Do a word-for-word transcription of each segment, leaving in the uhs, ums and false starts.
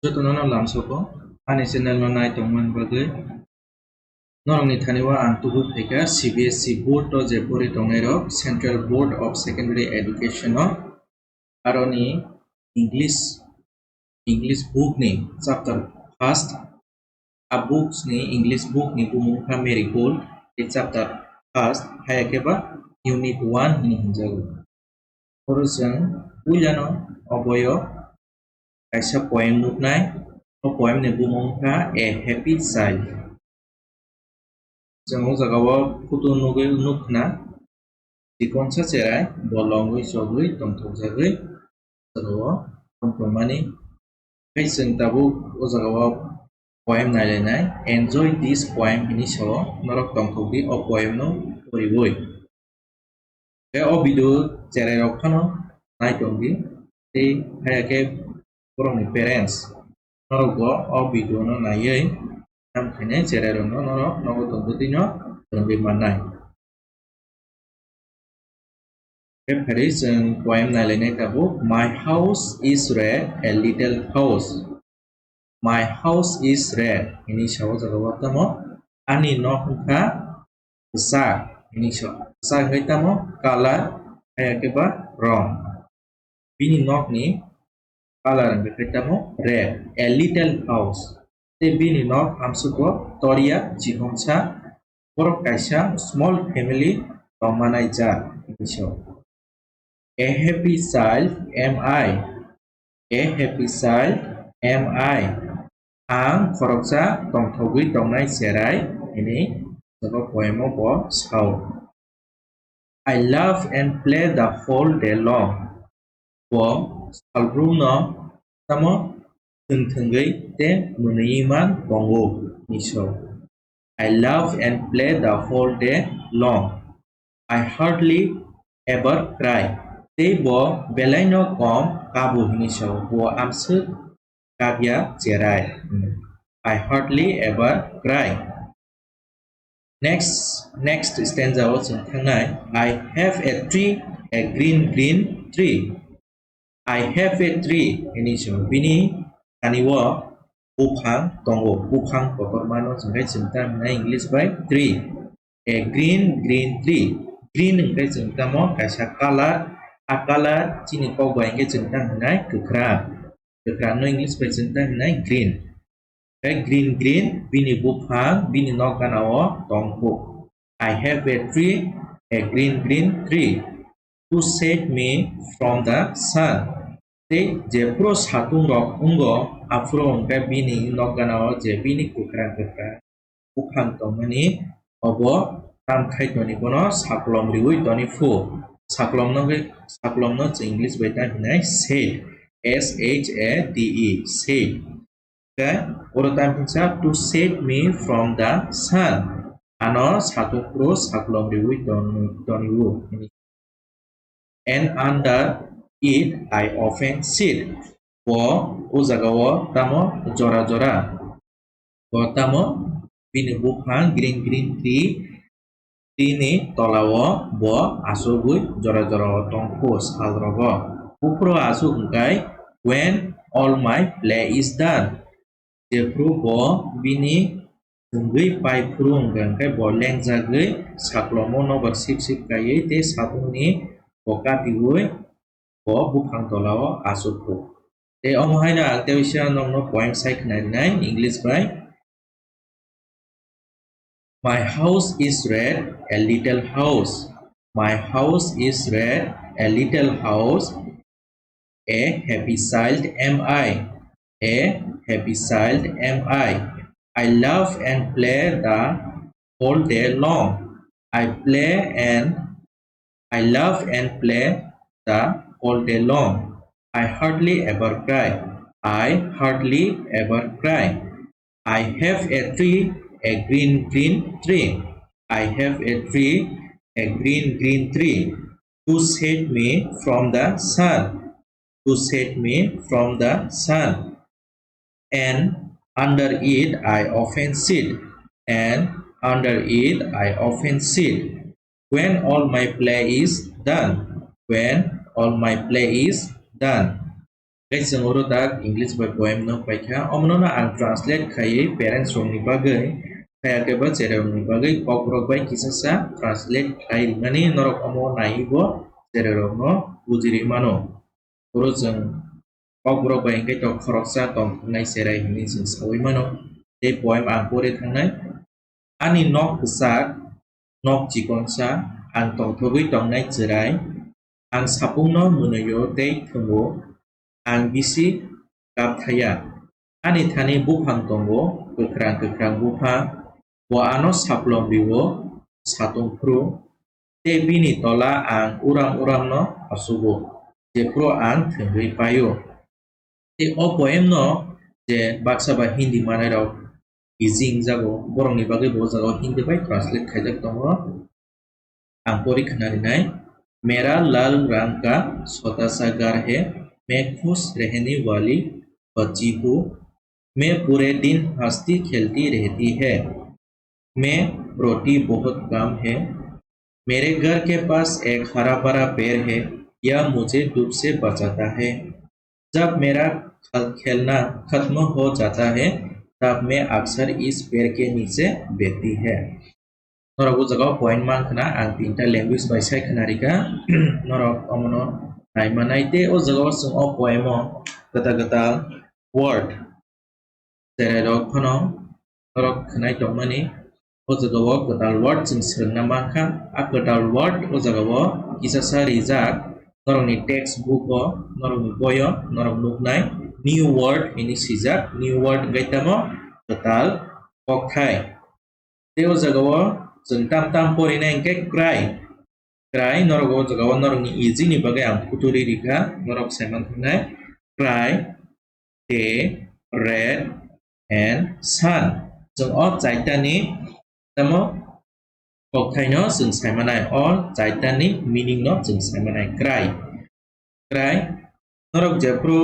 Jotono no lamsoko ani channel no nai tongmani bagwi. Norokni thani o ang tubui phaikha C B S E board o je pori tongnai rok, Central Board of Secondary Education o, aroni English, English book ni chapter first, a books ni English book ni bumung kha Marigold, tei chapter first, haya khe ba unit one hwnwi hwnjago. Oro chwng puilano oboyo kaisa poem nuknai. O poem ni bumung wngkha A Happy Child. Chwng o jaga o photo nugwi nukkhna, chikonsa cherai bo longwi chogwi tongthokjagwi jaga o tongtongmani. Tei chwng tabuk o jaga o poem nailainai, enjoy this poem hinwi sao, norok tongthokdi o poem no poriwi. Tei o video cherai rok phano nai tongdi, tei haya khe borokni parents norok bo o video no naiwi, tamo khainai cherai rok no norok nogo tongtwtwi no rwngwi mannai. Tei phari chwng poem nailainai tabuk, My house is red, a little house. My house is red. Hini sao jaga o tamo ani nok wngkha kwchak. Hini sao kwchak hai tamo color, hai khe ba rong. Bini nok ni color wngkha tamo red. A little house. Tei bini nok amsuk o toria chihomsa. Borok kaisa small family tongmanai jak hini sao. A happy child am I. A happy child am I. Ang khoroksa tongthogwi tongnai cherai hini jaga poem o bo sao. I laugh and play the whole day long. Bo salbrumno tamo thwng thwngwi tei mwnwi man tongo hini sao. I laugh and play the whole day long. I hardly ever cry. Tei bo belaino kom kabo hini sao. Bo amswk kabya cherai. I hardly ever cry. Next, next stanza o chwng thangnai, I have a tree, a green, green tree. I have a tree, hini sao. Bini thani o buphang tongo. Buphang kotorma no chwng khe chwng ta hwnai English bai tree. A green, green tree. Green hwnkhe chwng tamo kaisa color. A color chini kok bai hwnkhe chwng ta hwnai kwkhwrang. Kwkhwrang no English bai chwng ta hwnai green. Tei green green bini buphang bini nok gana o tongkho. I have a tree, a green green tree, to save me from the sun. Tei jephuru satung rok wngo, aphuru hwnkhe bini nok gana o je bini kwkhwrang kwkhwrang buphang tongmani obo tam khai toni bono saklom riwi toni phu. Saklom no khe, saklom no chwng English bai ta hwnai shade. S H A D E, shade. Khe oro tam hinsa to save me from the sun. Ano satung phuru saklom riwi toni, toni o. And under it I often sit. Bo o jaga o tamo jora jora. Bo tamo bini buphang green green tree, tree ni tola o bo asugwi jora jora o tongkho sal rogo. Buphuru asuk hwnkhe when all my play is done. Jephuru bo bini thwngwi pai phuru hwnkha hwnkhe bo lengjagwi saklomo nobar sip sip kaiwi tei satungni bo katiwi bo buphang tola o achukgo. Tei omo haino ang tei waisa nokno poem sai khna rinai English bai. My house is red, a little house. My house is red, a little house. A happy child am I. A happy child am I. I laugh and play the whole day long. I play and I laugh and play the whole day long. I hardly ever cry. I hardly ever cry. I have a tree, a green, green tree. I have a tree, a green, green tree, to save me from the sun, to save me from the sun. And under it I often sit, and under it I often sit. When all my play is done, when all my play is done. Tei chwng oro dak English bai poem no paikha, omono no ang translate khaiwi parents rokni bagwi, khaya khe ba cherai rokni bagwi kokborok bai kisasa translate khai rimani, norok omo naiwi bo cherai rokno bujirwi mano. Oro chwng kokborok bai hwnkhe to khoroksa tongthoknai cherai hinwi chwng saui mano. Tei poem ang pore thangnai. Ani nok kwchak, nok chikonsa, ang tongthogwi tongnai chwrai. Ang sapungno mwnwio tei thwngo, ang bisi kapthaya. Ani thani buphang tongo, kwkhrang kwkhrang buphang, bo ano saplom rio, satung phru, tei bini tola ang uram uramno achugo, jephru ang thwngwi paio. Tei o poem no je baksa ba Hindi manai rok easy wngjago, borokni bagwi bo o jagao Hindi bai translate khaijak tongo. Ang pori khna rinai. मेरा लाल रंग का छोटा सा घर है, मैं खुश रहने वाली बच्ची हूँ। मैं पूरे दिन हंसती खेलती रहती है। मैं रोटी बहुत कम है। मेरे घर के पास एक हरा भरा पेड़ है, यह मुझे धूप से बचाता है। जब मेरा ख-, खेलना खत्म हो जाता है, तब मैं अक्सर इस पेड़ के नीचे बैठती है। Norok o jaga o poem mang khna, ang tinta language bai sai khna rikha. Norok omono nai manai tei o jaga o chwng o poem o kwtal kwtal word cherai rok phano norok khwnai tongmani. O jaga o kwtal word chwng swrwngna mankha. A kwtal word o jaga o kisasa rijak, norokni text book o, norokni boi o norok nuknai new word hinwi swijak. New word hwnkhe tamo kwtal kokthai. Tei o jaga o chwng tam tam porinai hwnkhe cry. Cry norok o jaga o norokni easy ni bagwi ang phuturi rikha, norok saiman thangnai. Cry, day, red and sun. Chwng o chaitani tamo kokthaino chwng saimanai, o chaitani meaning no chwng saimanai. Cry. Cry. Norok jephru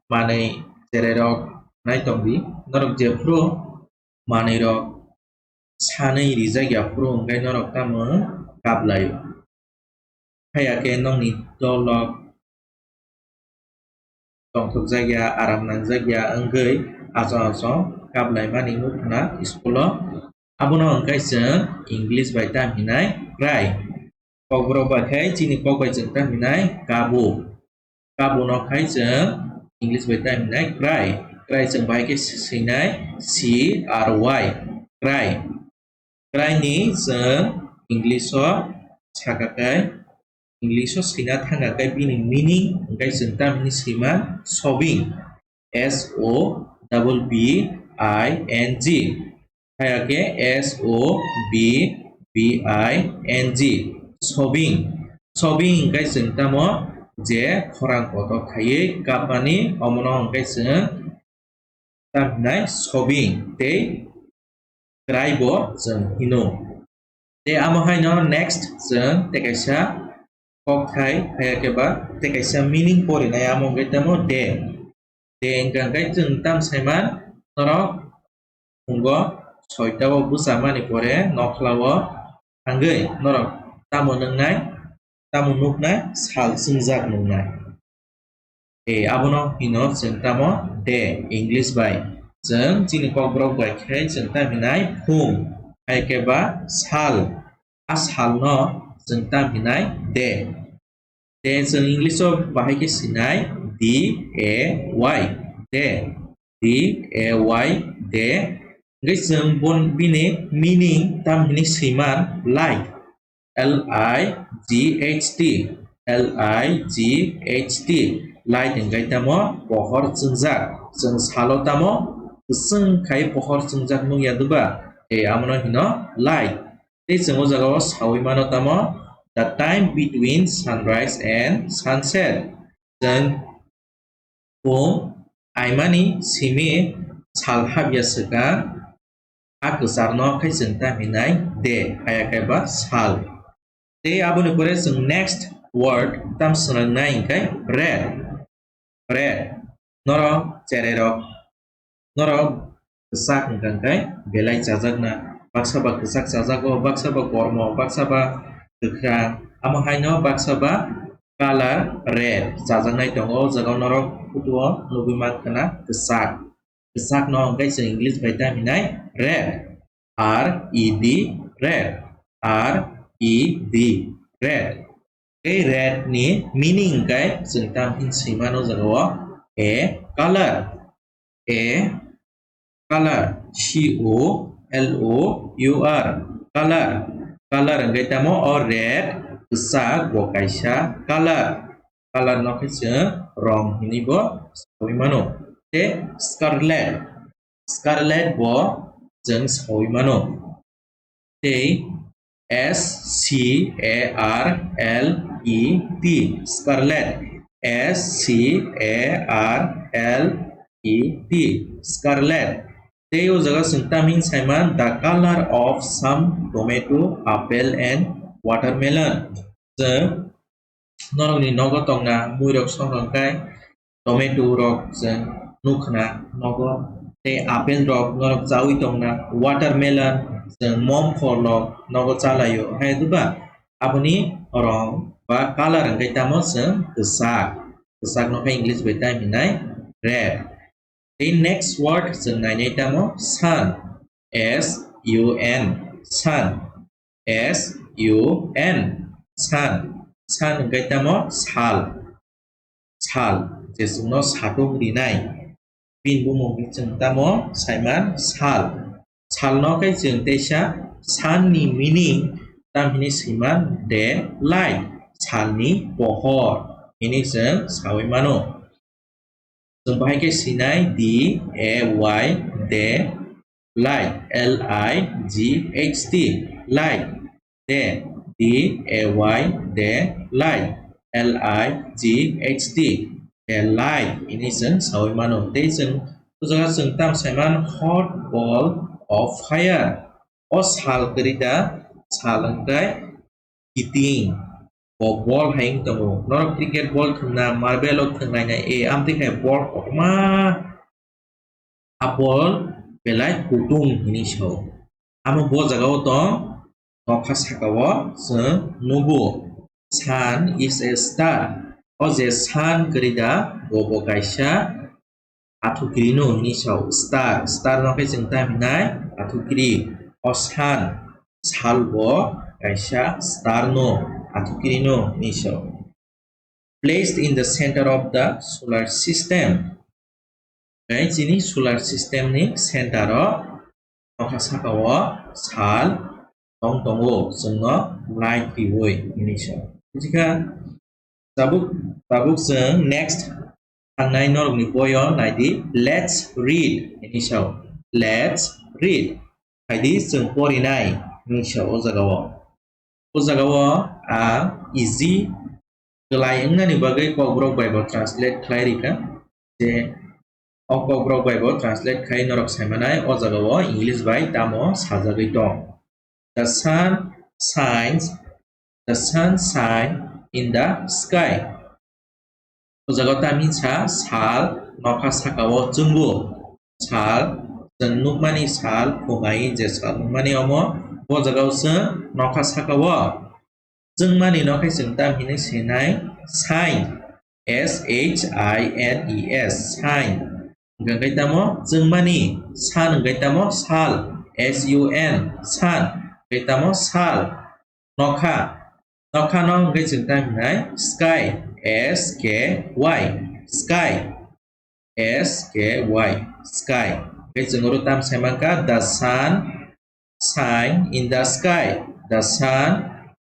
manwi cherai rok nai tongdi, norok jephru manwi rok sanwi rijak ya phuru hwnkhe norok tamo kaplaio. Haiya khe nokni dolok tongthokjak ya, aram nangjak ya wngwi achong achong kaplaimani nukha na school o. Abono hwnkhe chwng English bai tam hinai cry. Kokborok bai khe chini kok bai chwng tam hinai kabu. Kabu no khai chwng English bai tam hinai cry. Cry chwng bahai khe swinai C R Y. Cry. Cry ni chwng English o saka khe, English o swina thangkha khe bini meaning hwnkhe chwng tam hinwi swima sobbing. S O double B I N G. Haiya khe S O B B I N G, sobbing. Sobbing hwnkhe chwng tamo je khorang kotor khaiwi kapmani, omono hwnkhe chwng tam hinai sobbing tei cry bo chwng hino. Tei amo haino next chwng tei kaisa kokthai, haiya khe ba tei kaisa meaning porinai, amo hwnkhe tamo day. Day hwnkha hwnkhe chwng tam saiman norok phungo soita o bwchamani pore nokhla o thangwi norok tamo nwngnai, tamo nuknai, sal chwngjak nuknai. E, abono hino chwng tamo day, English bai. Chwng chini kokborok bai khe chwng tam hinai phung, hai khe ba sal. A salno chwng tam hinai day. Day chwng English o bahai khe sinai D A Y, day. D A Y, day. Hwnkhe chwng bon-, bini meaning tam hinwi swiman light. L I G H T, L I G H T, light hwnkhe tamo pohor chwngjak. Chwng salo tamo kwchwng khai pohor chwngjak nukya duba? E, amono hino light. Tei chwng o jaga o saui mano tamo, the time between sunrise and sunset. Chwng phung aimani simi sal hapya swkang, a kwcharno khai chwng tam hinai day, haiya khe ba sal. Tei aboni pore chwng next word tam swnamnai hwnkhe red. Red. Norok cherai rok, norok kwchak hwnkha khe belai chajakna. Baksa ba kwchak chajago, baksa ba kormo, baksa ba kwkhrang, amo haino baksa ba Color red chajaknai tongo, o jaga norok photo o nugwi mankha na kwchak. Kwchak no hwnkhe chwng English bai tamo hinai red. R E D, red. R E D, red. Tei red ni meaning hwnkhe chwng tamo hin swi mano jaga o a color. A color, C O L O U R, color. Color hwnkhe tamo o red, kwchak bo kaisa color. Color no khe chwng rong hinwi bo sawi mano. Tei scarlet, scarlet bo chwng sawi mano. Tei S C A R L E T, scarlet. S C A R L E T, scarlet. Tei o jaga chwng tamo hin saiman, the color of some tomato, apple and watermelon. Chwng norokni nogo tongna muirok songkang kai, tomato rok chwng nukha na nogo, tei apple rok norok chaui tongna, watermelon, chwng momphor rok nogo chalaio, hai duba? Aboni rong ba color hwnkhe tamo chwng kwchak, kwchak no khe English bai tamo hinai red. Tei next word chwng nainai tamo sun, S U N, sun. S U N, sun. Sun hwnkhe tamo sal. Sal, je chwngno satung rinai. Bini bumung chwng tamo saiman sal. Salno khe chwng teisa sun ni meaning tam hini swiman the light, salni pohor hini chwng sawi mano. Chwng bahai khe sinai D A Y, the light, L I G H T, light, the, D A Y, the light, L I G H T, the light, hini chwng sawi mano. Tei chwng o jaga chwng tam saiman hot ball of fire. O sal kwrwi da, sal hwnkhe kiting. Bo ball hai wng tongo. Norok cricket ball thwngna, marble o thwnglainai, e, amtwi khai ball kotorma. A ball belai kutung hinwi sao. Amo bo jaga o tong, nokha saka o chwng nugo. Sun is a star. O je sun kwrwi da, bo bo kaisa athukiri no hinwi sao. Star, star no khe chwng tam hinai athukiri. O sun, sal bo kaisa star no, athukiri no hinwi sao. Placed in the center of the solar system. Tei chini solar system ni center o nokha saka o sal tong tongo, chwngno light riwi hinwi sao. Bujiga? Tabuk, tabuk chwng next thangnai norokni boyo naidi, let's read hinwi sao. Let's read. Phaidi chwng porinai hinwi sao o jaga o. O jaga o ang easy kwlai wngnani bagwi kokborok bai bo translate khlai rikha. Je o kokborok bai bo translate khai norok saimanai o jaga o English bai tamo sajagwi tong. The sun shines, the sun shine in the sky. O jaga o tamni sa sal nokha saka o chwngo. Sal, chwng nukmani sal, phungai je sal nukmani omo, o jaga o chwng nokha saka o. Chwngmani no khe chwng tam hinwi sinai, shine, S H I N E S, shine. Hwnkhe tamo chwngmani, sun hwnkhe tamo sal, S U N, sun, hwnkhe tamo sal. Nokha, nokha no hwnkhe chwng tam hinai, sky, S K Y, sky. S K Y, sky. Hwnkhe chwng oro tam sai mankha, the sun shine in the sky. The sun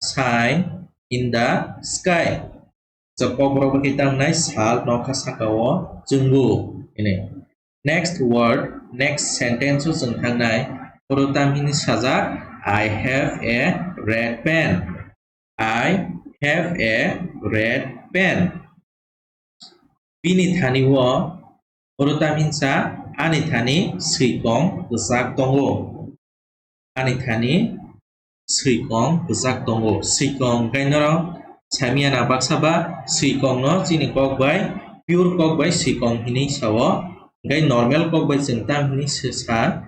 shine in the sky. So kokborok bai khe tam nai, sal nokha saka o chwngo hwnwi. Next word, next sentence o chwng thang nai. Oro tam hini sajak, I have a red pen. I have a red pen. Bini thani o, oro tamhinsa ani thani swikong kwchak tongo. Ani thani swikong kwchak tongo. Swikong hwnkhe norok saimanya na baksa ba swikong no chini kok bai, pure kok bai swikong hinwi sao. Hwnkhe normal kok bai chwng tam hinwi sa,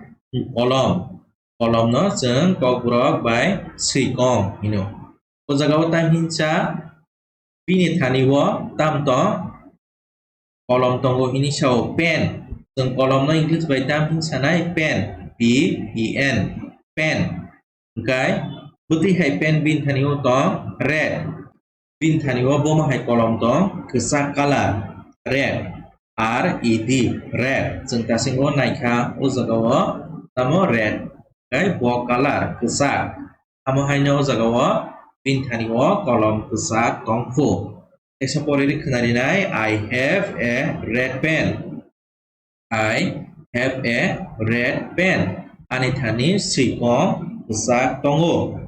kolom. Kolom no chwng kokborok bai swikong hino. O jaga o tamhinsa Bini thani o tam tong? Kolom tongo hini sao pen. Chwng kolom no English bai tam hin sanai? Pen. P E N. Pen. Hwnkhe bwtwi hai pen bini thani o tong red. Bini thani o bomo hai kolom tong kwchak color, red, R E D, red. Chwng tasingo naikha o jaga o tamo red, tei bo color kwchak. Amo haino o jaga o bini thani o kolom kwchak tongkhu. Teisa pori ri khwnarinai, "I have a red pen." I have a red pen. Ani thani swikong kwchak tongo.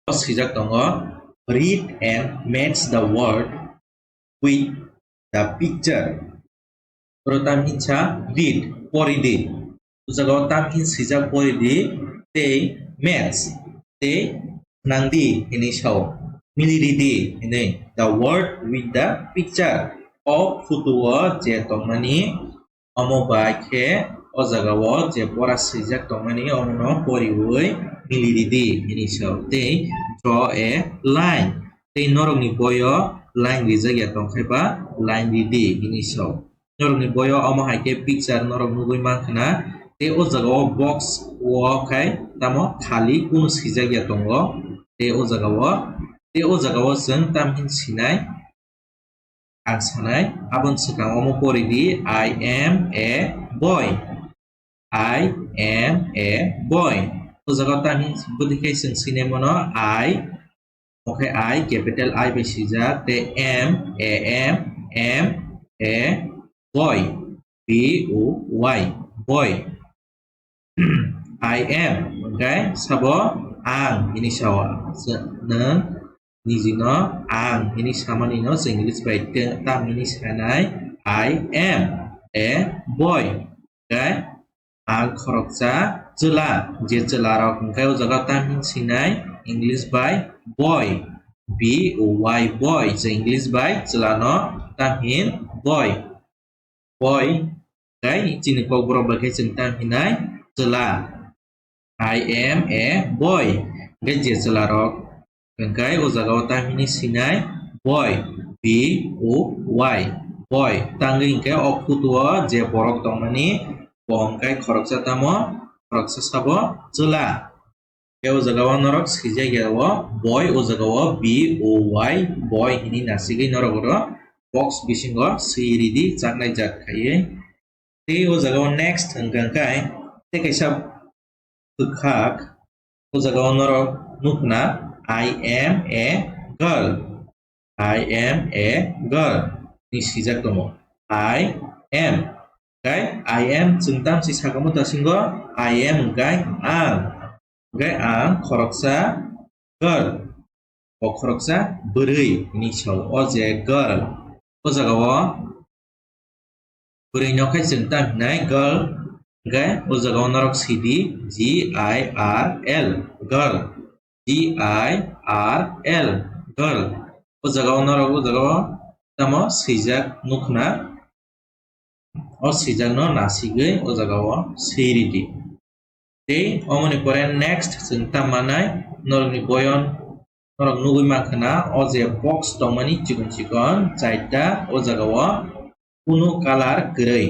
O swijak tongo, "Read and match the word with the picture." Oro tam hinsa read, pori di. O jaga o tam hin swijak, pori di, tei match, tei nang di hinwi sao. Mili ri di hinwi. The word with the picture. O photo o je tongmani, omo bai khe o jaga o je pora swijak tongmani, omono poriwi mili ri di hinwi sao. Tei draw a line. Tei norokni boyo line rijak ya tongkhai ba line ri di hinwi sao. Norokni boyo omo hai khe picture norok nugwi mankha na. Tei o jaga o box o khai tamo khali kunu swijak ya tongo. Tei o jaga o, tei o jaga o chwng tam hin sinai? Ang sanai, aboni swkang omo pori di, "I am a boy." "I am a boy." O jaga o tam hin bwtwi khe chwng sinai mano, I, omo khe I, capital I bai swijak, tei am, A M, am a boy, B O Y, boy. "I am" hwnkhe sabo ang hinwi sao. Nwng nijino ang hinwi samani no chwng English bai te-, tam hinwi sanai, "I am a boy." Hwnkhe ang khoroksa chwla, je chwla rok hwnkhe o jaga tam hin sinai English bai boy, B O Y, boy, je English bai chwla no tam hin boy. Boy, hwnkhe chini kokborok bai khe chwng tam hinai chwla. "I am a boy." Hwnkhe je chwla rok, hwnkhe o jaga o tam hinwi sinai boy, B O Y, boy. Tangwi hwnkhe o photo o je borok tongmani, bo hwnkhe khoroksa tamo, khoroksa sabo chwla. Tei o jaga o norok swijak ya o boy, o jaga o B O Y, boy hinwi nasigwi norok oro box bisingo swi ridi, chaknai jat khaiwi. Tei o jaga o next hwnkha khe tei kaisa bwkhak, o jaga o norok nukhna, "I am a girl." "I am a girl" ni swijak tongo. "I am." Hwnkhe "I am" chwng tam si sakamo tasingo, "I am" hwnkhe ang. Hwnkhe ang khoroksa girl. Bo khoroksa bwrwi hinwi sao. O je girl. O jaga o bwrwi no khe chwng tam hinai girl. Hwnkhe o jaga o norok sidi G I R L, girl. G I R L, girl. O jaga o norok o jaga o tamo swijak nukhna. O swijak no nasigwi o jaga o swi ridi. Tei omoni pore next chwng tam manai, norokni boyon norok nugwi mankha na, o je box tongmani chikon chikon chaita, o jaga o kunu color kwrwi.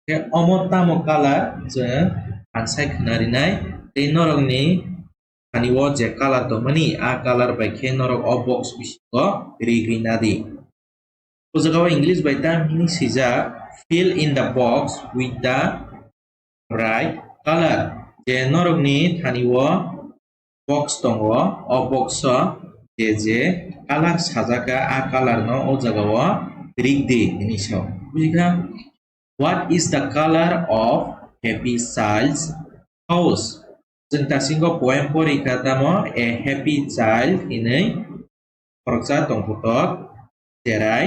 Tei omo tamo color chwng ang sai khwna rinai, tei norokni thani o je color tongmani, a color bai khe norok o box bisingo rigwi nadi. O jaga o English bai tam hini swijak, "Fill in the box with the bright color." Je norokni thani o box tongo, o box o je je color sajak kha, a color no o jaga o rig di hini sao. Bujikha? "What is the color of happy child's house?" Chwng tasingo poem pori kha tamo, "A happy child" hinwi khoroksa tongkotok, cherai.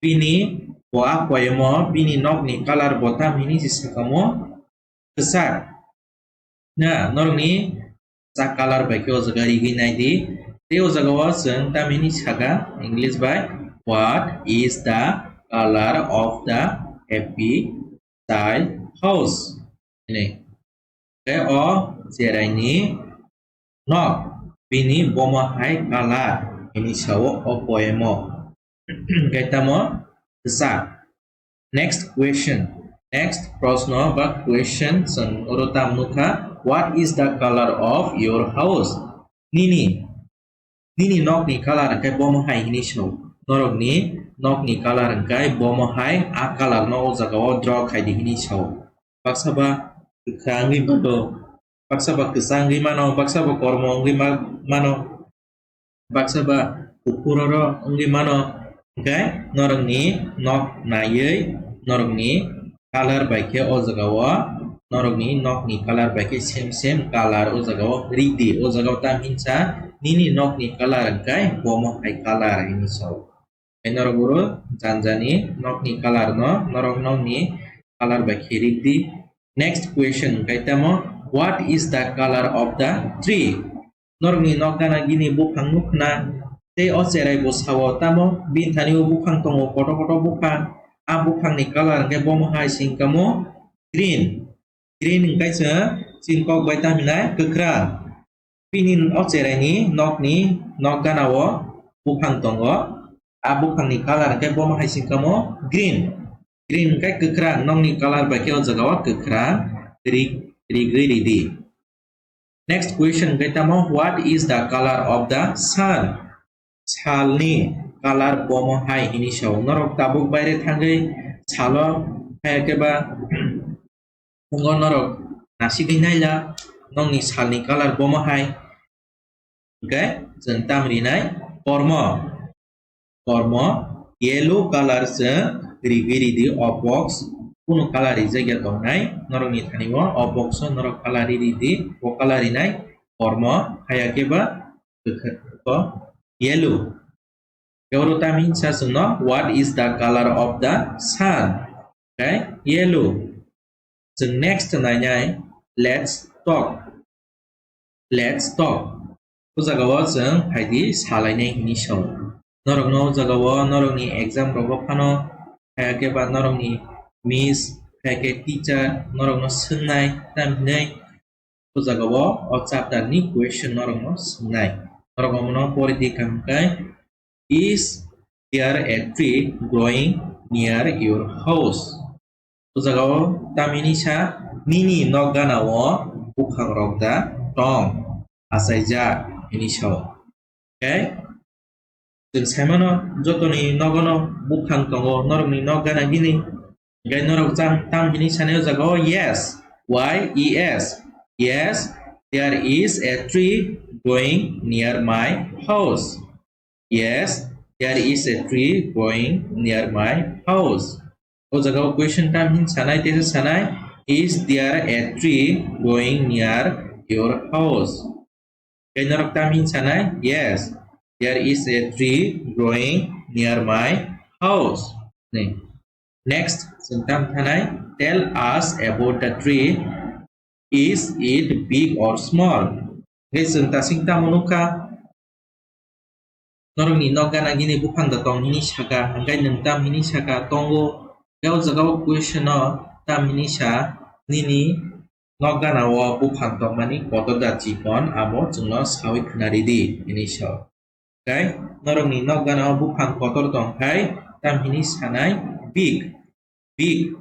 Bini, bo a poem o bini nokni color bo tam hini si sakamo, kwchak. Na, norokni chak color bai khe o jaga rigwi nai di. Tei o jaga o chwng tam hini saka English bai, "What is the color of the happy child house?" hinwi. Tei o cherai ni nok bini bomo hai color hinwi sao o poem o. Hwnkhe tamo kwchak. Next question. Next prosno ba question chwng oro tam nukha, "What is the color of your house?" Nini, nini nokni color hwnkhe bomo hai hini sao. Norokni nokni color hwnkhe bomo hai, a color no o jaga o draw khai di hini sao. Baksa ba kwkhwrang wngwi mano, baksa ba kwchang wngwi mano, baksa ba kormo wngwi ma-, mano, baksa ba kuphur oro wngwi mano. Hwnkhe norokni nok naiwi norokni color bai khe o jaga o, norokni nokni color bai khe same same color o jaga o rik di. O jaga o tam hinsa nini nokni color hwnkhe bomo hai color hini sao. Tei norok oro janjani nokni color no norok nokni color bai khe rik di. Next question hwnkhe tamo, "What is the color of the tree?" Norokni nok gana gini buphang nukhna tei o cherai bo sao, tamo bini thani o buphang tongo, kotor kotor buphang. A buphangni color hwnkhe bomo hai singkamo green. Green hwnkhe chwng chini kok bai tam hinai kwkhwrang. Bini o cheraini nokni nok gana o buphang tongo. A buphangni color hwnkhe bomo hai singkamo green. Green hwnkhe kwkhwrang, nokni color bai khe o jaga o kwkhwrang ri-, rigwi ridi. Next question hwnkhe tamo, "What is the color of the sun?" Salni color bomo hai hini sao. Norok tabuk baire thangwi salo, hai khe ba Tongo norok nasigwi naila, nokni salni color bomo hai. Hwnkhe chwng tam rinai kormo. Kormo yellow color chwng rigwi ridi o box. Kunu color rijak ya tongnai norokni thani o, o box o norok color ri ridi, o color rinai kormo, haya khe ba kwkhwrang yellow. Oro tam hinsa chwngno, "What is the color of the sun?" Okay, yellow. Chwng next nainai, "Let's talk." Let's talk. O jaga o chwng phaidi salainai hinwi sao. Norokno o jaga o norokni exam rogo phano, hai khe ba norokni miss, hai khe teacher norokno swngnai tam hinwi o jaga o, o chapter ni question norokno swngnai. Norok omono pori di kaham khe, "Is there a tree growing near your house?" O jaga o tam hinwi sa, "Nini nok gana o buphang rok da tong, achaijak?" hinwi sao. Okay? Chwng saimano jotoni nogono buphang tongo, norokni nok gana gini. Hwnkhe norok jang tam hinwi sanai o jaga o, "Yes." Y E S. "Yes, there is a tree growing near my house." Yes, there is a tree growing near my house. O jaga o question tam hin sanai, tesa sanai, "Is there a tree growing near your house?" Khe norok tam hin sanai, "Yes, there is a tree growing near my house." Ni. Next, chwng tam thanai, "Tell us about the tree. Is it big or small?" Khe chwng ta sing tamo nukha. Norokni nok gana gini buphang da tong hini saka, hwnkhe nwng tam hini saka tongo. Khe o jaga o question o tam hini sa, nini nok gana o buphang tongmani kotor da chikon, abo chwngno sawi khna ridi hini sa. Khe norokni nok gana o buphang kotor tong khai tam hini sanai, big, big.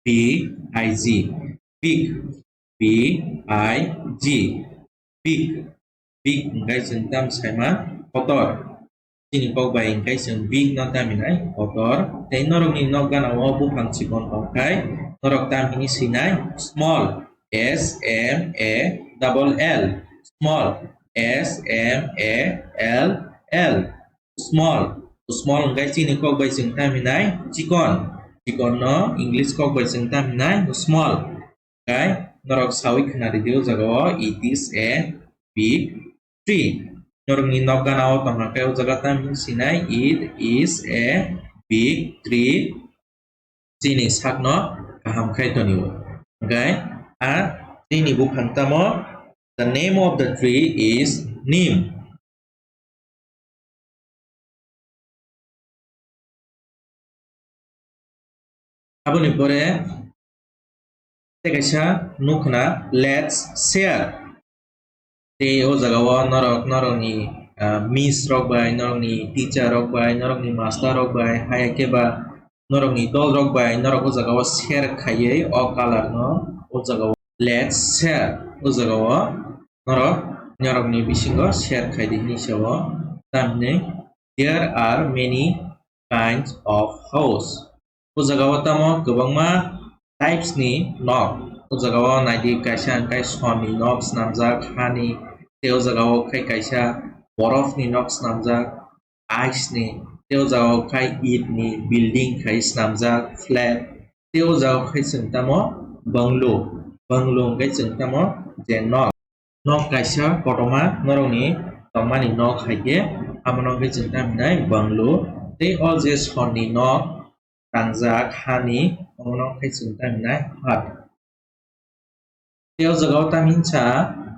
B I G, big, B I G, big, big hwnkhe chwng tam saima kotor. Chini kok bai hwnkhe chwng big no tam hinai kotor. Tei norokni nok gana o buphang chikon tong khai norok tam hini sinai small, S M A double L, small, S M A L L. Small. Small hwnkhe chini kok bai chwng tam hinai chikon. Chikon no English kok bai chwng tam hinai small. Hwnkhe norok sawi khna ridi o jaga o, "It is a big tree." Norokni nok gana o tongkha khe o jaga tam hin sinai, "It is a big tree." Chini sakno kaham khai tonio. Hwnkhe a chini buphang tamo, the name of the tree is neem. Aboni pore tei kaisa nukhna, let's share. Tei o jaga o norok norokni ah, miss rok bai, norokni teacher rok bai, norokni master rok bai, hai khe ba norokni dol rok bai norok o jaga o share khaiwi o color no o jaga o let's share o jaga o norok norokni bisingo share khai di hinwi sa o. Tamni there are many kinds of house. O jaga o tamo kwbangma types ni nok. O jaga o naidi kaisa hwnkhe sonni nok swnamjak hani, tei o jaga o khai kaisa borok ni nok swnamjak ice ni, tei o jaga o khai it ni building khai swnamjak flat, tei o jaga o khai chwng tamo bungalow, bungalow hwnkhe chwng tamo je nok. Nok kaisa kotorma norokni tongmani nok hai khe, abono hwnkhe chwng tamo hinai bungalow. Tei o je sonni nok tangjak hani, omono hwnkhe chwng tamo hinai hut. Tei o jaga o tamhinsa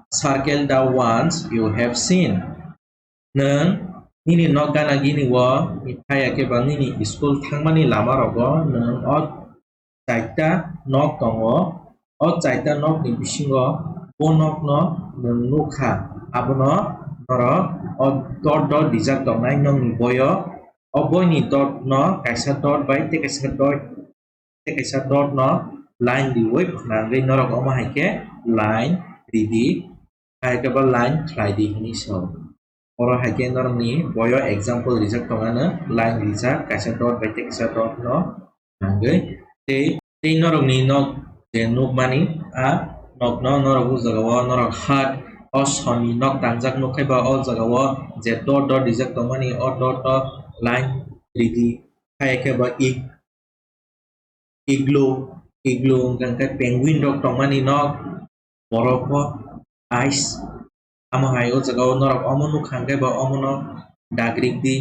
circle the ones you have seen. Nwng nini nok gana gini o, phai ya khe ba nini school thangmani lama rogo nwng o chaita nok tongo. O chaita nok ni bisingo bo nok no nwng nukha, abono norok o dot dot rijak tongnai nokni boyo. O boini dot no kaisa dot bai tei kaisa dot, tei kaisa dot no line riwi phnangwi norok omo hai khe line ridi, hai khe bo line khlai di hinwi sa o. Oro hai khe norokni boyo example rijak tongmani, line rijak, kaisa dot bai tei kaisa dot no nangwi. Tei, tei norokni nok je nukmani, a nokno norok o jaga o norok hut, o sonni nok tangjak nukkhai ba o jaga o je dot dot rijak tongmani, o dot o line ridi. Hai khe ba ig-, igloo, igloo hwnkha khe penguin rok tongmani nok, borok o ice. Amo hai o jaga o norok omo nukha hwnkhe ba omono dagrik di.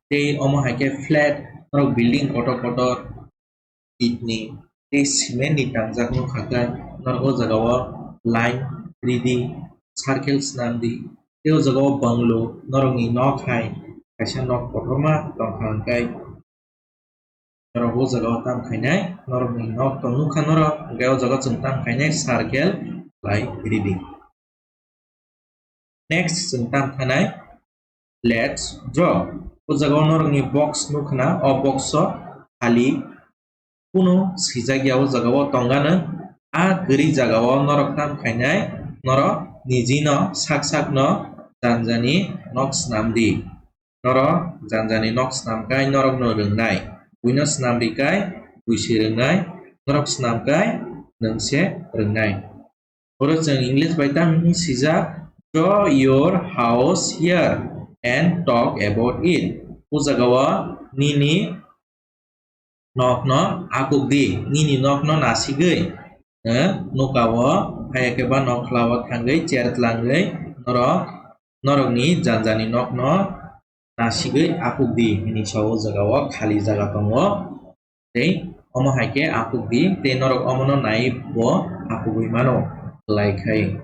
Tei omo hai khe flat, norok building kotor kotor it ni tei cement ni tangjak nukha khe norok o jaga o line ridi, circle swnam di. Tei o jaga o bungalow, norokni nok hai kaisa nok kotorma tongkha hwnkhe norok o jaga o tam khainai, norokni nok tong nukha norok, hwnkhe o jaga o chwng tam khainai circle khlai ridi. Next chwng tam khainai let's draw. O jaga o norokni box nukha na, o box o khali kunu swijak ya o jaga o tongano, a kwrwi jaga o norok tam khainai, norok niji no sak sak no jani jani nok swnam di. Norok jani jani nok swnam kai norok no rwngnai. Buino swnam ri kai bui se rwngnai. Norok swnam kai nwng se rwngnai. Oro chwng English bai tam hwnwi swijak, "Draw your house here and talk about it." O jaga o nini nokno akuk di, nini nokno nasigwi, eh, nukao, hai khe ba nok khlao thangwi chair tlangwi norok, norokni jani jani nokno nasigwi akuk di, hinwi sa o jaga o khali jaga tongo. Tei omo hai khe akuk di, tei norok omono nai bo akugwi mano, lai khai.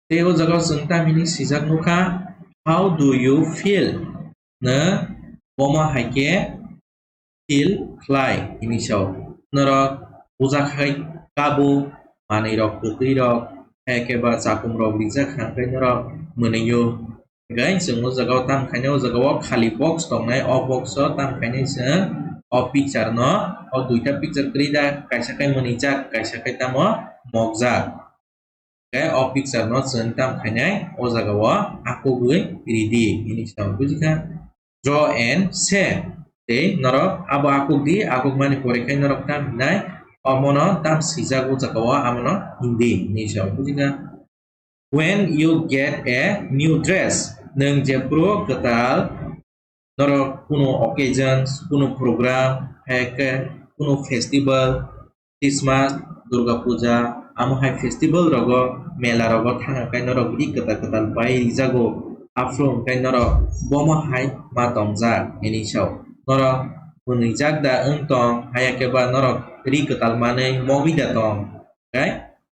Tei o jaga o chwng tamhini swijak nukha, "How do you feel?" Nwng omo hai khe feel khlai hinwi sa o. Norok puja khai kabo, manwi rok, kwtwi rok, hai khe ba chakum rok rijak kha, hwnkhe norok mwnwi o. Hwnkhe chwng o jaga o tam khainai, o jaga o khali box tongnai, o box o tam khainai chwng o picture no, o duita picture kwrwi da, kaisa khe mwnwijak, kaisa khe tamo mokjak. Hwnkhe o picture no chwng tam khainai, o jaga o akugwi ridi hinwi sa o, bujikha? Draw and say. Tei norok abo akuk di, akuk mani pore khe norok tam hinai, omono tam swijak o jaga o, amono hindi hinwi sa o, bujikha? When you get a new dress, nwng jephru kwtal, norok kunu occasions, kunu program, hai khe kunu festival, Christmas, Durga Puja, amo hai festival rogo, mela rogo thangna kai norok ri kwtal kwtal pai rijago, aphuru hwnkhe norok bomo hai ma tongjak hinwi sa o. Norok mwnwijak da wng tong, haya khe ba norok ri kwtal manwi mogwi da tong? Hwnkhe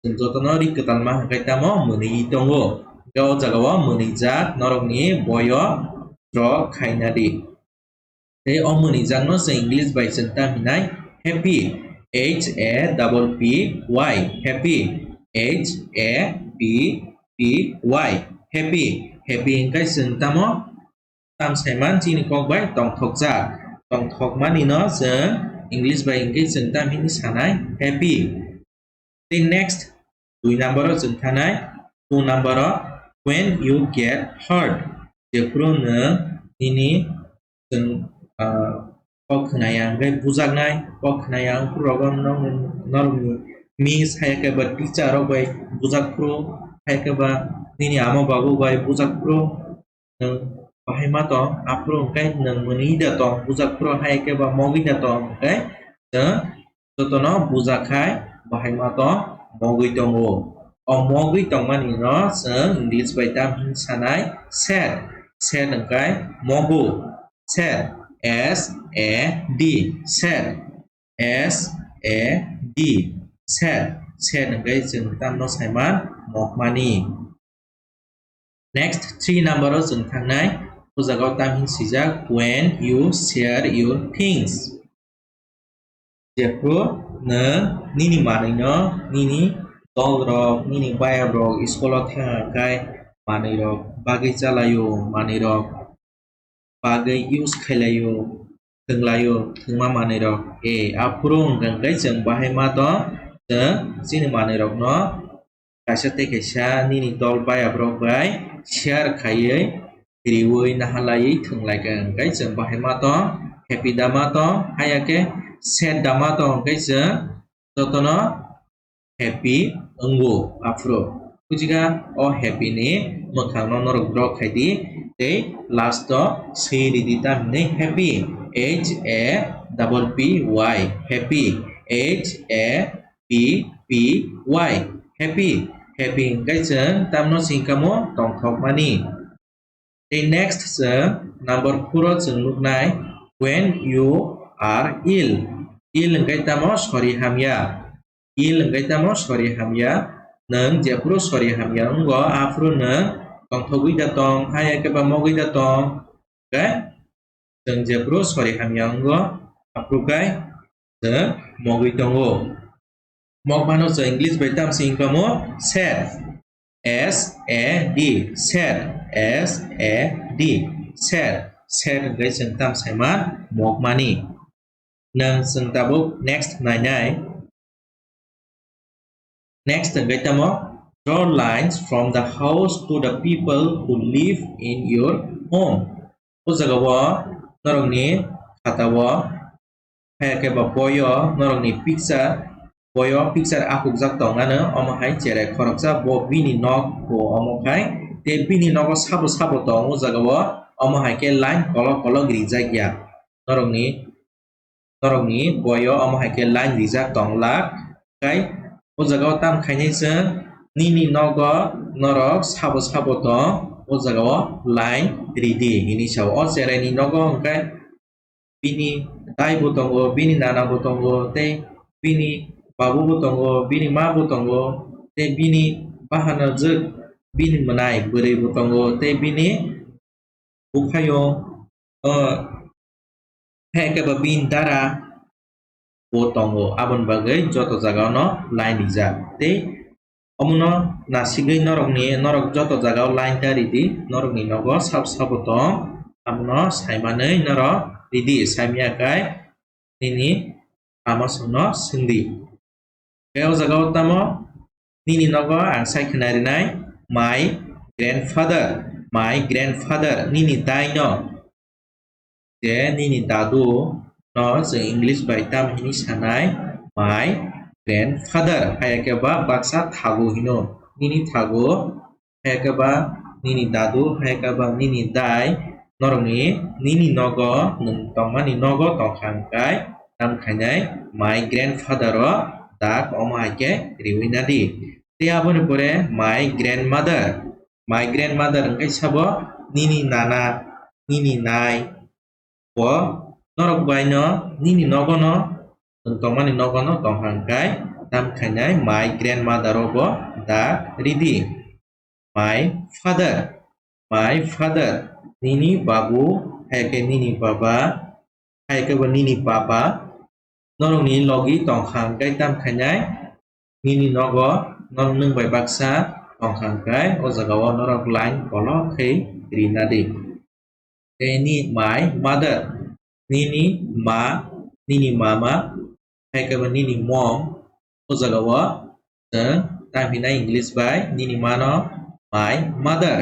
chwng jotono ri kwtal ma hwnkhe tamo mwnwi tongo. Hwnkhe o jaga o mwnwijak norokni boyo draw khaina di. Tei o mwnwijak no chwng English bai chwng tam hinai happy, H A P P Y, happy, H A P P Y, Happy, happy hwnkhe chwng tamo tam saiman chini kok bai tongthokjak. Tongthokmani no chwng English bai hwnkhe chwng tam hini sanai happy. Tei next dui number o chwng thanai two number o when you get hurt. Jephru nwng nini chwng, ah, kok khwnaya hwnkhe bujaknai, kok khwnaya wngphru rogo norokni miss hai khe ba teacher rok bai bujak phru hai khe ba nini ama babu bai bujak phru nwng bahai ma tong, aphuru hwnkhe nwng mwnwi da tong, bujak phuru hai khe ba mogwi da tong hwnkhe, chwng jotono bujak khai bahai ma tong mogwi tongo. O mogwi tongmani no chwng English bai tam hin sanai sad, sad hwnkhe mogu, sad, S A D, sad, S A D, sad, sad hwnkhe chwng tamno saiman mokmani. Next three number o chwng thangnai, o jaga o tam hin swijak when you share your things. Jephru nwng nini manwi no nini dol rok, nini bayap rok school o thang khai manwi rok bagwi chalaio, manwi rok bagwi use khailaio, thwnglaio, thwngma manwi rok. E, aphuru hwnkhe chwng bahai ma tong, chwng chini manwi rok no kaisa tei kaisa nini dol bayap rok bai share khaiwi riwi nahalaiwi thwnglaikha hwnkhe chwng bahai ma tong, happy da ma tong, haya khe sad da ma tong hwnkhe chwng jotono happy wngo aphuru. Bujiga o happy ni mwkhang no norok draw khai di tei last o swi ridi tamni happy, H A P P Y, happy, H A P P Y, happy, happy hwnkhe chwng tamno singkamo tongthokmani. Tei next chwng number four o chwng nuknai when you are ill. Ill hwnkhe tamo sori hamya. Ill hwnkhe tamo sori hamya. Nwng jephuru sori hamya wngo aphuru nwng tongthogwi da tong, haya khe ba mogwi da tong. Hwnkhe chwng jephuru sori hamya wngo aphuru khai chwng mogwi tongo. Mokmano chwng English bai tam singkamo sad. S A D, sad, S A D, sad, sad hwnkhe chwng tam saiman mokmani. Nwng chwng tabuk next nainai. Next hwnkhe tamo draw lines from the house to the people who live in your home. O jaga o norokni khata o hai khe ba boyo norokni picture, boyo picture akhukjak tong ano, omo hai cherai khoroksa bo bini nok bo omo khai, tei bini nogo sabo sabo tong o jaga o, omo hai khe line kolok kolok rijak ya norokni, norokni boyo omo hai khe line rijak tong lak khai. O jaga o tam khainai chwng nini nogo norok sabo sabo tong o jaga o line ridi hinwi sao. O cherai ni nogo hwnkhe bini dai bo tongo, bini nana bo tongo, tei bini babu bo tongo, bini ma bo tongo, tei bini bahanajwk bini mwnai bwrwi bo tongo, tei bini buphayung, o, hai khe ba bini dara bo tongo, aboni bagwi joto jaga-o no line rijak. Tei omono nasigwi norokni, norok joto jaga-o line ta ridi, norokni nogo sabo sabo tong, abono saimanwi norok ridi, saimya khai nini ama songno swngdi. Tei o jaga-o tamo nini nogo ang sai khna rinai, my grandfather, my grandfather, nini dai no. Je nini dadu no chwng English bai tam hini sanai, my grandfather, hai khe ba baksa thagu hino, nini thagu, hai khe ba nini dadu, hai khe ba nini dai, norokni nini nogo, nwng tongmani nogo tongkha hwnkhe tam khainai my grandfather o dak omo hai khe riwi nadi. Tei aboni pore my grandmother, my grandmother hwnkhe sabo nini nana, nini nai, bo norok bai no nini nogo no, nwng tongmani nogo no tongkha hwnkhe tam khainai my grandmother o bo dak ridi. My father, my father, nini babu, hai khe nini baba, hai khe bo nini baba, norokni logi tongkha hwnkhe tam khainai nini nogo, norok nwng bai baksa tongkha hwnkhe o jaga o norok line kolok khe rina di. Tei ni my mother, nini ma, nini mama, hai khe bo nini mom, o jaga o chwng tamo hinai English bai nini mano my mother.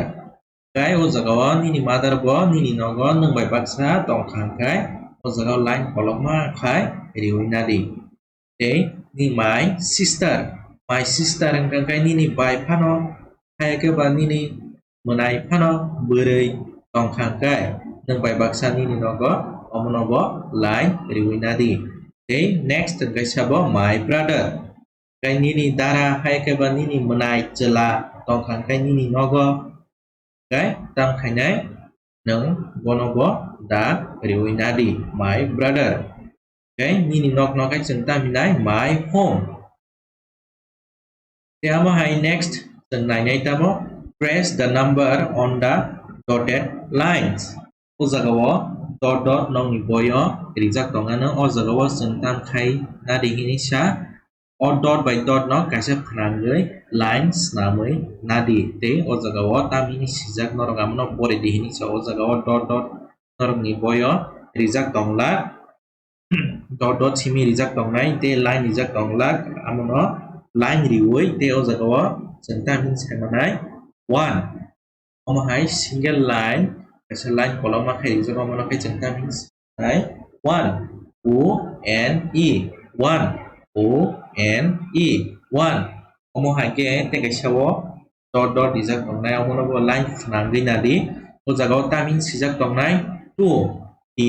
Tei o jaga o nini mother bo nini nogo nwng bai baksa tongkha hwnkhe o jaga o line kolokma khai riwi nadi. Tei ni my sister, my sister hwnkha khe nini bai phano, hai khe ba nini mwnai phano bwrwi tongkha hwnkhe nwng bai baksa nini nogo omono bo line riwi nadi. Tei next hwnkhe sabo my brother. Tei nini dara hai khe ba nini mwnai chwla tongkha hwnkhe nini nogo, tei tam khainai nwng bono bo da riwi nadi, my brother. Tei nini nok no khe chwng tam hinai my home. Tei amo hai next chwng nainai tamo, press the number on the dotted lines. O jaga o dot dot nokni boyo rijak tongmano, o jaga o chwng tam khai nadi hini sa. O dot bai dot no kaisa phnangwi line swnamwi nadi tei o jaga o tamni swijak norok amono pori di hini sa, o jaga o dot dot norokni boyo rijak tongla, dot dot simi rijak tongnai tei line rijak tonglak, amono line riwi tei o jaga o chwng tamni saimanai one. Omo hai single line, kaisa line kolokma khe rijak, omono khe chwng tamni saimanai one, O N E, one, O N E, one. Omo hai khe tei kaisa o dot dot rijak tongnai, omono bo line phnangwi nadi. O jaga o tamni swijak tongnai two, T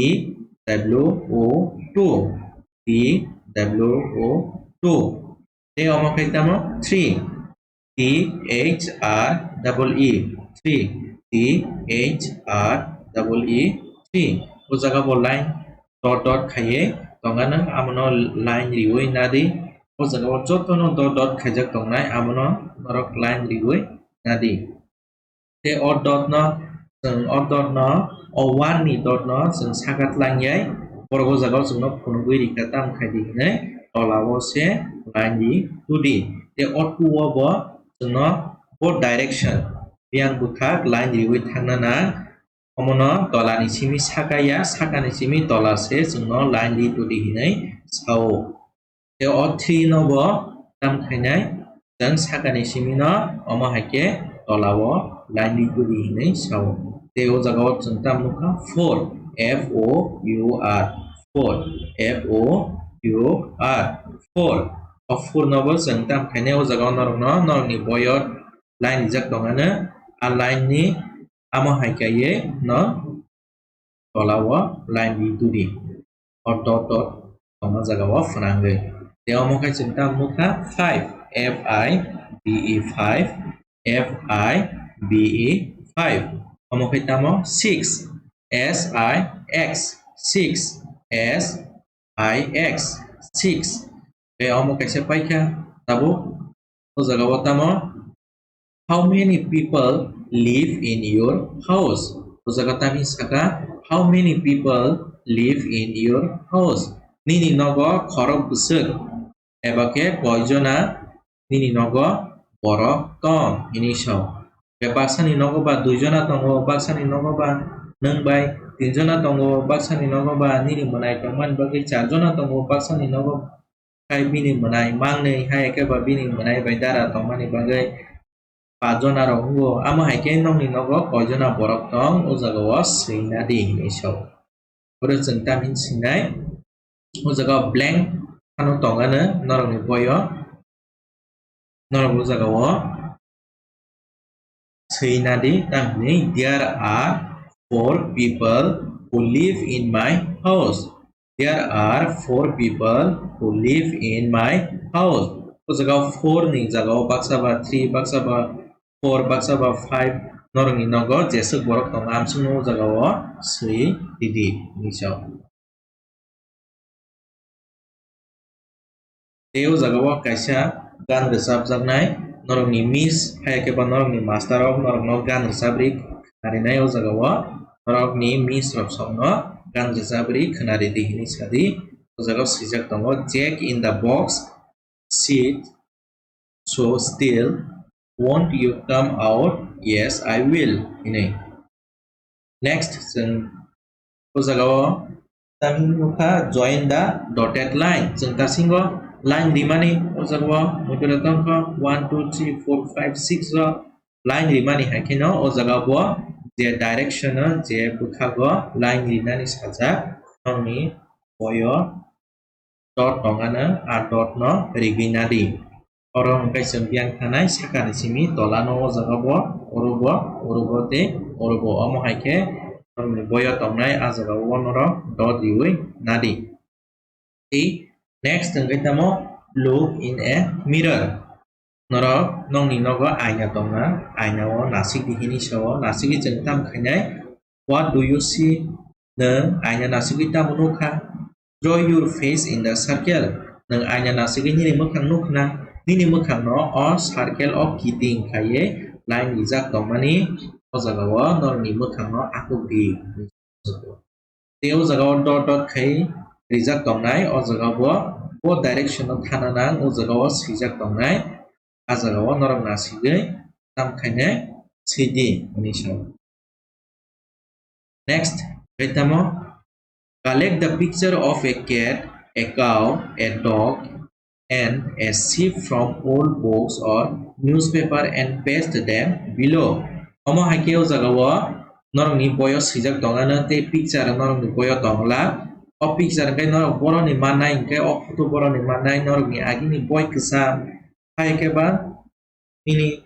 W O two, T W O two. Tei omo khe tamo three, T H R double E, three, T H R double E, three. O jaga bo line dot dot khaiwi tongmano, amono line riwi nadi. O jaga o jotono dot dot khaijak tongnai, amono norok line riwi nadi. Tei o dot no, chwng o dot no, o one ni dot no chwng saka tlangyai, borok o jaga o chwngno phunugwi rikha, tamo khai di hinwi tola o se line ri tudi. Tei o two o bo chwngno bo direction, biyang bwkhak line riwi thangna nang. Omono tola ni simi saka ya, saka ni simi tola se chwngno line ri tudi hinwi sao. Tei o three no bo tam khainai, chwng sakani simi no omo hai khe tola o line ri tudi hinwi sao. Tei o jaga o chwng tam nukha four, F O U R, four, F O U R, four. O four no bo chwng tam khainai, o jaga o norok no norok ni boyo line rijak tongmano, a line ni amo hai khe no tola o line ri tudi. O dot dot tongma jaga o phnangwi. Tei omo khe chwng tamo nukha five, F I V E five, F I V E five. Omo khe tamo six, S I X, six, S I X, six. Tei omo kaisa paikha tabuk. O jaga o tamo, "How many people live in your house?" O jaga tamni saka, "How many people live in your house?" Nini nogo khorok bwswk eba khe koijona nini nogo borok tong hinwi sao. Khe baksani nogo ba duijona tongo, baksani nogo ba nwng bai tinjona tongo, baksani nogo ba nini mwnai tongmani bagwi charjona tongo, baksani nogo khai bini mwnai mangnwi, hai khe ba bini mwnai bai dara tongmani bagwi pachjona rok wngo. Amo hai khe nokni nogo koijona borok tong, o jaga o swina di hinwi sao. Oro chwng tamni swinai, o jaga o blank phano tongano norokni boyo. Norok o jaga o swina di, tamni, "There are four people who live in my house. There are four people who live in my house." O jaga o four ni jaga o baksa ba three, baksa ba four, baksa ba five, norokni nogo jeswk borok tongo, amsukno o jaga o swi ridi hinwi sao. Tei o jaga o kaisa gan rwchapjaknai, norokni miss hai khe ba norokni master rok norokno gan rwchapri khnarinai o jaga o, norokni miss rok songno gan rwchapri khnaridi hinwi sadi. O jaga o swijak tongo, "Jack in the box, sit, so still, "Won't you come out?" "Yes, I will," hinwi. Next, chwng o jagao tamni nukha, "Join the dotted line." Chwng tasingo line rimani o jagao muitu rok tongkha, one, two, three, four, five, six rok line rimani hai kheno o jagao bo je direction o, je bwkhago line rinani sajak, nokni boyo dot tongano, a dot no rigwi nadi. Oro hwnkhe chwng biyang thanai sakani simi tolano o jaga bo, oro bo, oro bo tei oro bo. Omo hai khe norokni boyo tongnai a jaga o norok dot riwi nadi. Tei next hwnkhe tamo, "Look in a mirror." Norok nokni nogo aina tongna, aina o nasikdi hinwi sao, nasigwi chwng tam khainai, "What do you see?" Nwng aina nasigwi tamo nukha? "Draw your face in the circle." Nwng aina nasigwi nini mwkhang nukhna, nini mwkhangno o circle o kiting khaiwi line rijak tongmani o jagao norokni mwkhangno akhuk di. Tei o jagao dot dot khai rijak tongnai, o jagao bo, bo direction o thana nang, o jagao swijak tongnai, a jagao norok nasigwi tam khainai sidi hinwi sao. Next, hwnkhe tamo, "Collect the picture of a cat, a cow, a dog, and a sheep from old books or newspaper and paste them below." Omo hai khe o jagao norokni boyo swijak tongano tei picture norokni boyo tongla. O picture hwnkhe norok borokni mannai hwnkhe o photo borokni mannai, norokni agini boi kwcham hai khe ba nini,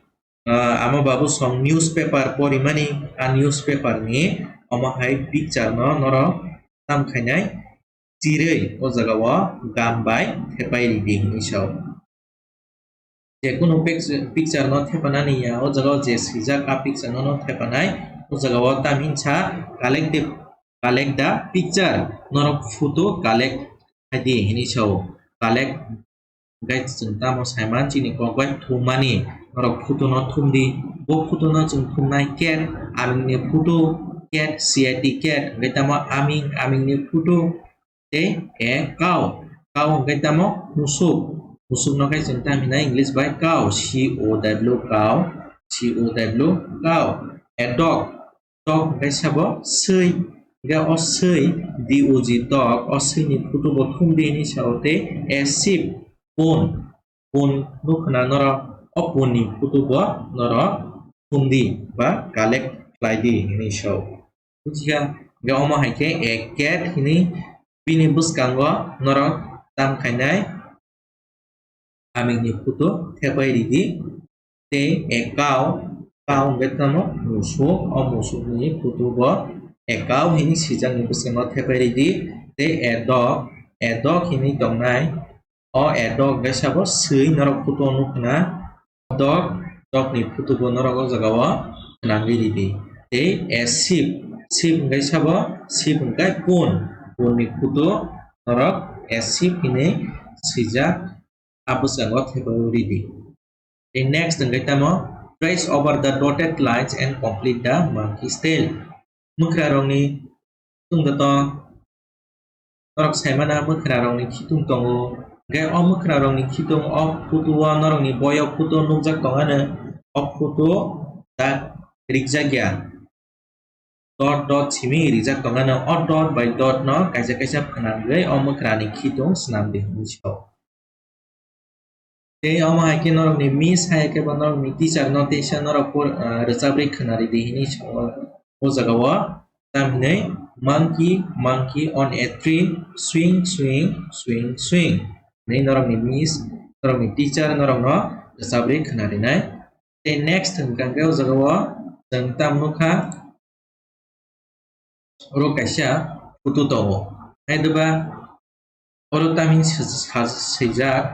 ah, ama babu song newspaper porimani, a newspaper ni omo hai picture no norok tam khainai chirwi o jagao gam bai thepai ridi hinwi sao. Je kunu pic-, picture no thepanani ya, o jagao je swijak a picture no, no thepanai, o jagao tamhinsa collect the, "Collect the picture," norok photo collect khaidi hinwi sao. Collect Hwnkhe chwng tamo saiman chini kok bai thummani, norok photo no thumdi, bo photo no chwng thumnai cat, aming ni photo, cat, C A T cat, hwnkhe tamo aming, aming ni photo, tei a cow, cow hwnkhe tamo musuk, musuk no khe chwng tamo hinai English bai cow, C O W cow, C O W cow, a dog, dog hwnkhe sabo swi, hwnkhe o swi, D O G dog, o swi ni photo bo thumdi hinwi sao tei a sheep, pun, pun nukhna norok, o pun ni photo bo norok thumdi ba collect khlaidi hinwi sao. Bujiya, hwnkhe omo hai khe a cat hinwi bini bwskango norok tam khainai aming ni photo thepai ridi. Tei a cow, cow hwnkhe tamo musuk, o musuk ni photo bo a cow hinwi swijak ni bwskango thepai ridi. Tei a dog, a dog hinwi tongnai, o a dog hwnkhe sabo swi norok photo o nukhna. Dog, dog ni photo bo norok o jagao nangwi ridi. Tei a sheep, sheep hwnkhe sabo, sheep hwnkhe pun, pun ni photo norok a sheep hinwi swijak a bwskango thepai ridi. Tei next hwnkhe tamo, "Trace over the dotted lines and complete the monkey's tail." Mwkhrarokni khitung joto norok saimana mwkhrarokni khitung tongo. Hwnkhe o mwkhrarokni khitung o photo o norokni boyo photo nukjak tongano, o photo dak rikjakya. Dot dot simi rijak tongano, o dot bai dot no kaisa kaisa phnangwi o mwkhrani khitung swnamdi hinwi sao. Tei omo hai khe norokni miss hai khe ba norokni teacher no teisa norok por, ah, rwchapri khwnaridi hinwi sao o jagao. Tamhinwi, "Monkey, monkey on a tree, swing, swing, swing, swing," hinwi norokni miss, norokni teacher norokno rwchapri khwnarinai. Tei next hwnkha khe o jagao chwng tam nukha, oro kaisa photo tongo. Hai diba oro tamni sa-, sa-, swijak,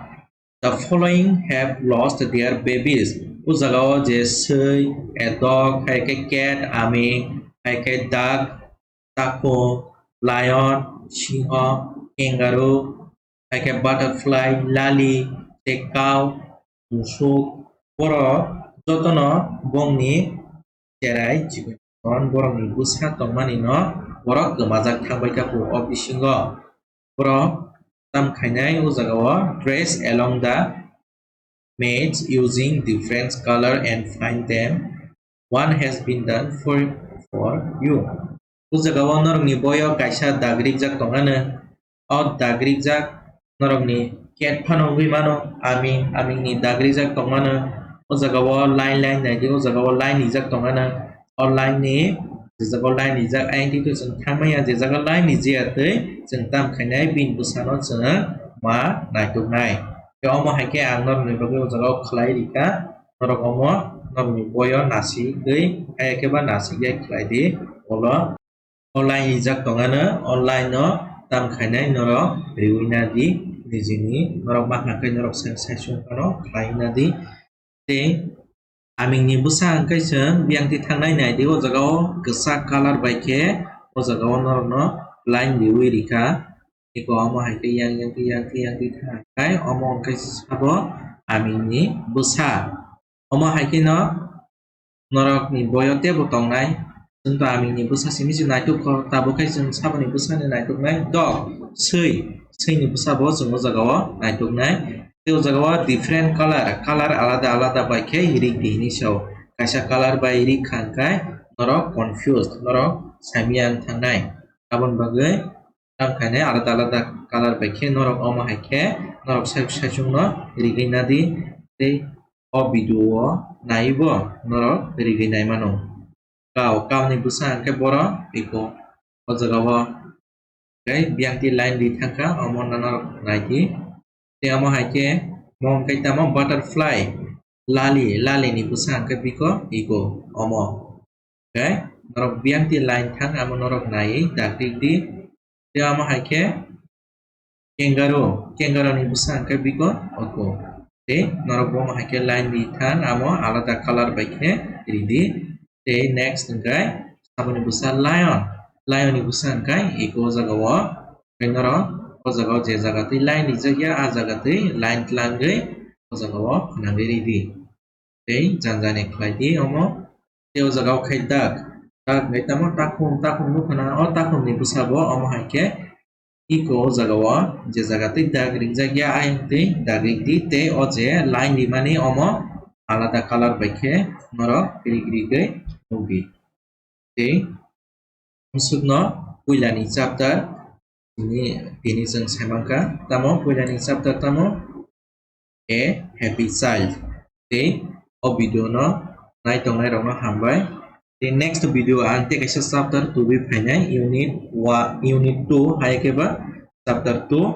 "The following have lost their babies." O jagao je swi, a dog, hai khe cat, aming, hai khe duck, takhuk, lion, singho, kangaroo, hai khe butterfly, lali, tei cow, musuk, borok jotono bongni cherai chikon borokni bwsa tongmani no borok kwmajak thangbai kha o bisingo. Borok tam khainai o jagao, "Trace along the match using different color and find them. One has been done for, for you. O jaga o norokni boyo kaisa dag rijak tongmano. O dag rijak norokni cat phano wngwi mano, aming, amingni dag rijak tongmano. O jaga o line line naidi, o jaga o line rijak tongmano. O line ni, je jaga o line rijak, ayang twi chwng thangmaya, je jaga o line rijiya twi chwng tam khainai bini bwsano chwng ma naituknai. Tei omo hai khe ang norokni bagwi o jaga o khlai rikha, norok omo norokni boyo nasigwi, hai khe ba nasigya khlai di, olo. O line rijak tongano, o line no tam khainai norok riwi nadi, nijini norok ma hwnka khe norok sai, sai sung phano khlai nadi. Tei amingni bwsa hwnkhai chwng biyang twi thangnai naidi, o jaga o kwchak colour bai khe o jaga o norokno line riwi rikha. Eko omo hai khe yang yang twi yang twi yang twi thangkhai omo hwnkhai sabo amingni bwsa. Omo hai kheno norokni boyo teibo tongnai. Chwng to amingni bwsa simi se naituk kho, tabuk khe chwng saboni bwsano naituknai. Dog, swi, swini bwsabo chwng o jaga o naituknai. Tei o jaga o different colour, colour alada alada bai khe rik di hinwi sao. Kaisa colour bai rik kha hwnkhai norok confused, norok saimya wng thangnai. Aboni bagwi tam khainai alada alada colour bai khe norok omo hai khe norok sai, saichung no rigwi nadi. Tei o video o naiwi bo norok rigwi nai mano. Kau, kau ni bwsa hwnkhe boro eko o jaga o tei biyang twi line ri thangkha, omo no norok nai di. Tei omo hai khe mo hwnkhe tamo butterfly, lali, lali ni bwsa hwnkhe biko eko omo. Tei norok biyang twi line thang, amo norok naiwi dagri di. Tei omo hai khe kangaroo, kangaroo ni bwsa hwnkhe biko oko. Tei norok bo omo hai khe line ri thang, amo alada colour bai khe ri di. Tei next hwnkhe saboni bwsa lion, lion ni bwsa hwnkhe eko o jaga o. Tei norok o jaga o je jaga twi line rijak ya, a jaga twi line tlangwi o jaga o phwnangwi ri di. Tei janjani khlai di omo. Tei o jaga o khai dak. Dak bai tamo takhum, takhum nukha na, o takhum ni bwsa bo omo hai khe eko o jaga o je jaga twi dak rijak ya, ayang twi dak ri di, tei o je line rimani omo alada colour bai khe norok rik rigwi nukdi. Tei bwswkno puilani chapter tini, tini chwng saimankha. Tamo puilani chapter tamo A Happy Child. Tei o video no nai tongnai rokno hambai. Tei next video ang tei kaisa chapter tubui phainai, unit one, unit two hai khe ba chapter two.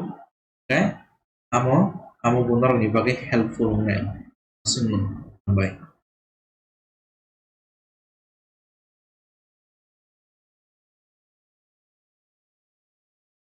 Tei amo, amo bo norokni bagwi helpful wngnai. Aswkno hambai.